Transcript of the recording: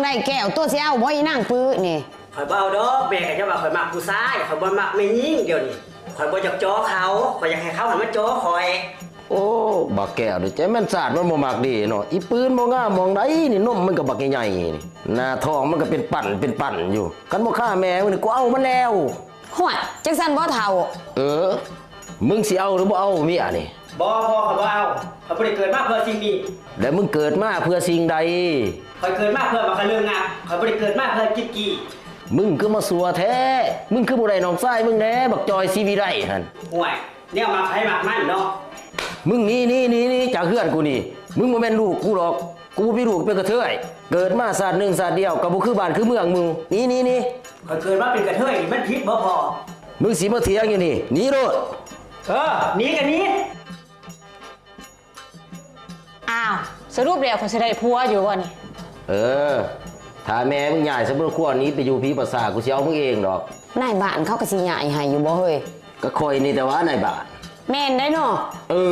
ອ້ແກ້ວ ໂຕຊິເອົາບໍ່ອີນາງປຶນີ້? ຂ້ອຍບໍ່ເອົາດອກ ແມ່ກໍຈະວ່າຂ້ອຍມັກຜູ້ຊາຍ ຂ້ອຍບໍ່ມັກແມ່ຍິງດຽວນີ້ ຂ້ອຍບໍ່ຢາກຈໍເຂົາ ຂ້ອຍຢາກໃຫ້ເຂົາຫັ້ນມາຈໍຂ້ອຍ. ໂອ້ ບັກແກ້ວນີ້ ຈັກແມ່ນຊາດມັນບໍ່ມັກເດເນາະ ອີປືນບໍ່ງາມໝ່ອງໃດນີ້ ນົມມັນກໍບັກໃຫຍ່ໆນີ້ ໜ້າທ້ອງມັນກໍເປັນປັ້ນເປັນປັ້ນຢູ່ ຄັນບໍ່ຄາແມ່ມຶງນີ້ ກູເອົາມັນແລ້ວ. ຫ້ວຍ ຈັ່ງຊັ້ນບໍ່ເຖົ້າ? ເອີ ມຶງຊິເອົາຫຼືບໍ່ເອົາເມຍນີ້? ບໍ່ ພໍ່ ຂ້ອຍບໍ່ເອົາ ຂ້ອຍບໍ່ໄດ້ເກີດມາເພື່ອສິ່ງນີ້. ແລ້ວມຶງເກີດມາເພື່ອສິ່ງໃດ? ຂ້ອຍເກີດມາເພື່ອບັກກະເລີງງາມ ຂ້ອຍບໍ່ໄດ້ເກີດມາເພື່ອກິດກີ້. ມຶງຄືມາຊົ່ວແທ້ ມຶງຄືບໍ່ໄດ້ນ້ອງຊາຍມຶງແດ່ ບັກຈ່ອຍສີວິໄລຫັ້ນ. ຫ້ວຍ ແນວມັກໃຜມັກມັນເນາະ. ມຶງໜີ ໜີ ໜີ ໜີຈາກເຮືອນກູນີ້ ມຶງບໍ່ແມ່ນລູກກູດອກ ກູບໍ່ມີລູກເປັນກະເທີຍ ເກີດມາຊາດໜຶ່ງຊາດດຽວກໍບໍ່ຄືບ້ານຄືເມືອງໝູ່ ໜີ ໜີ ໜີ. ຂ້ອຍເກີດມາເປັນກະເທີຍນີ້ມັນຜິດບໍ່ພໍ່? ມຶງຊິມາຖຽງຢູ່ນີ້ ໜີໂລດ. ເອີ ໜີກໍໜີ. ອ້າວ ສະຫຼຸບແລ້ວຂ້ອຍຊິໄດ້ຜົວຢູ່ບໍ່ນີ້? ເອີ ຖ້າແມ່ມຶງຍ້າຍສະເພາະຄົວໜີໄປຢູ່ຜີປ່າຊ້າ ກູຊິເອົາມຶງເອງດອກ. ນາຍບ້ານເຂົາກໍຊິຍ້າຍໃຫ້ຢູ່ບໍ່ເຮີ້ຍ? ກໍຂ້ອຍນີ້ແຕ່ວ່ານາຍບ້ານ. ແມ່ນໄດ໋ເນາະ. ເອີ.